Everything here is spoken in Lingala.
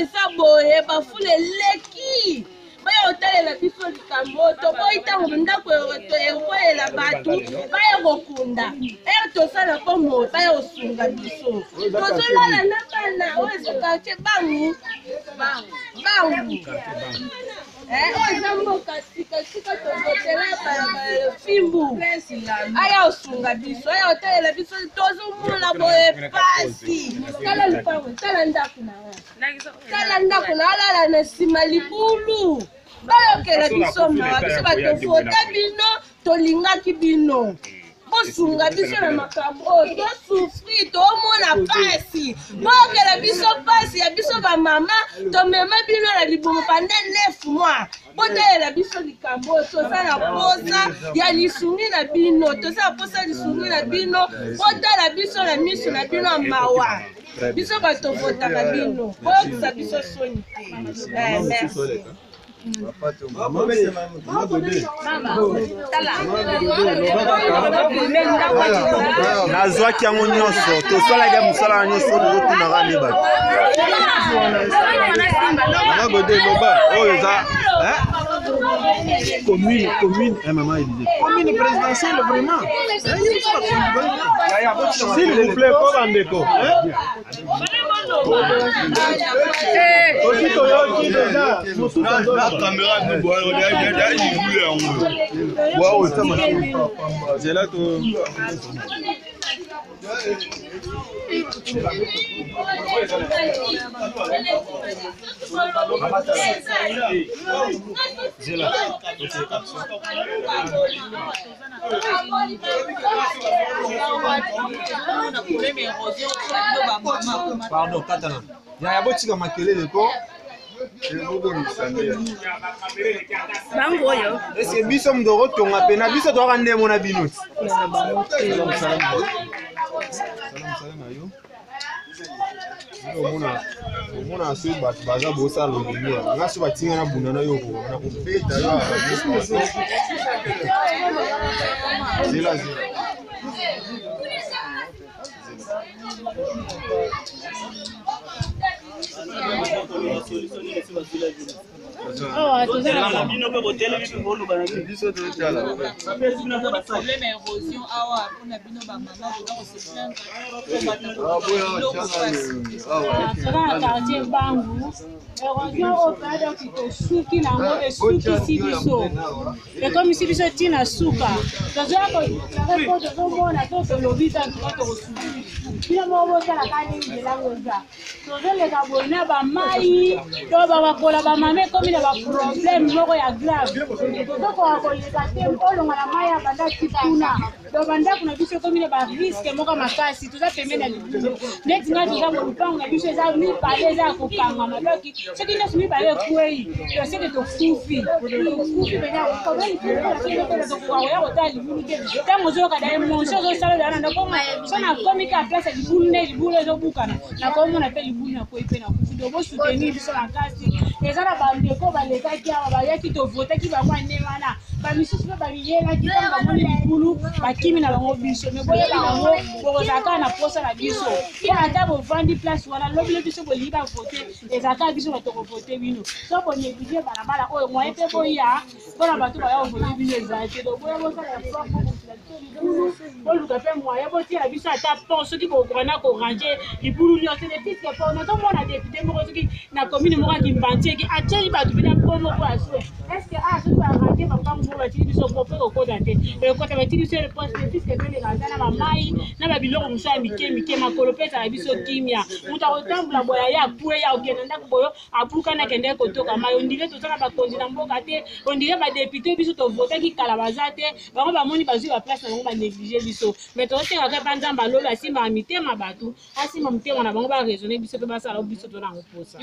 eza boye, bafula eleki. Baya kotalela biso likambo oyo, toboyi ntango ndako ekoyela bato baya kokunda ere tosala mpo moyo baya kosunga biso. Tozolala na bana oyo eza quartier Bangu Bangu, oyo eza mboka sika sika, tozotela fimbu. Aya osunga biso, aya otalela biso, tozomona boye pasi. Tala lupango, tala ndako na nga, tala ndako na alala na nsima libulu. Bayokela biso mawa, biso bato vota bino, tolingaki bino, bosunga biso na makambo oyo tosufri, tomona pasi. Boyokela biso pasi ya biso bamama, tomema bino na libumu pendant 9 mois. Botalela biso likambo oyo, toza na posa ya lisungi na bino, toza na posa ya lisungi na bino. Botala biso na miso na bino ya mawa, biso bato votaka bino, boyokisa biso soni te. Merci. Nazwaki yango nyonso, tosalaki ya mosala wana nyonso, tozotunaka nde bato. Mama Gode, loba oyo eza commune, commune, maman Élisée, commune présidentielle vraiment, s'il vous plaît, po bandeko osi toyoki deja mosusu. Zela to. Zela. Pardon, katana. Yaya, botika makelele ko. Bango oyo. Ese biso moto okotonga mpe na biso toyaka ndemo na bino ti. Sala mosala na yo. Sala mosala na yo. Omona, omona soki bato baza bosala lolenge ya nga, so batinga na bunda na yo, na kobeta yo. Zela, zela. Awa toza na bino mpe botelemi mpe boloba na biso, totala. Problème ya érosion awa mpona bino bamama, boza kose plaindre biloko pasi. Toza na quartier Bangu. Érosion oyo mpe, donc tosuki nango, esukisi biso, ekomisi biso ntina suka. Tozoya kodéclarer mpo tozomona to tolobi ta ntuka tokosuki. Bino moko bosalaka nini? Nzelango eza, tozoleka boye na bamai to babakola bamama, ekomi na baproblème moko ya grave. Tozokoka koleka te, olonga na mai ya banda ti kuna. Donc bandako na biso ekomi na barisque moko makasi. Toza pembeni ya libulu neti ngai, toza lupango na biso eza mibale, eza ya kokangama. Donc soki nyonso mibale ekwei, toseke tokufi, tokufi mpenza. Tokoka koya kotala libulu te. Ntango ozoyoka da émotion, ozosala oyo na ndako, so nakomi ka place ya libulu nde libulu ezobukana, nakomona mpe libulu, nakwei mpe nakufi. Donc bosoutenir biso makasi. Eza na bandeko balekaki awa, bayaki, tovotaki bango ane wana, bamisusu mpe bamiyelaki. Ntango bamoni libulu, bakimi na bango biso. Me boyeba yango, bokozala kaka na posa na biso, mpo ata bovandi place wana, lobi biso bolingi bavote, ezala kaka biso bato kovote bino. So bonéglige balabala oyo, moyen mpe boya mpona bato baya kovote bino ezala te. Donc boya bosala effort, bobongisa biso libulu, boluka mpe moyen botiela biso ata pont soki bokoka na koranger libulu nyonso te, puisque po nazomona député moko soki na commune moko ya Kimbantieki atieli bato mpena po moko ya swe. Est ce que ah, soki baranger bapango moko, batili biso po mpe kokota te, ekota, batili biso pont te, puisque toleka ata na bamai na babiloko mosusu ya mike mike, makolo mpe ezala biso kimia. Moto akotambola boye, aye akweya, okende ndako boyo, abukani, akendeki kotoka mai. On dirait toza na bakonzi na mboka te. On dirait badéputé biso tovotaki kala baza te. Bango bamoni bazwi baplace na bango, banéglige biso. Mais tozotekaka epa Nzambe alolo, asimbaka mitema bato, asimba motema na bango, baraisonne biso mpe basala biso to nango posa.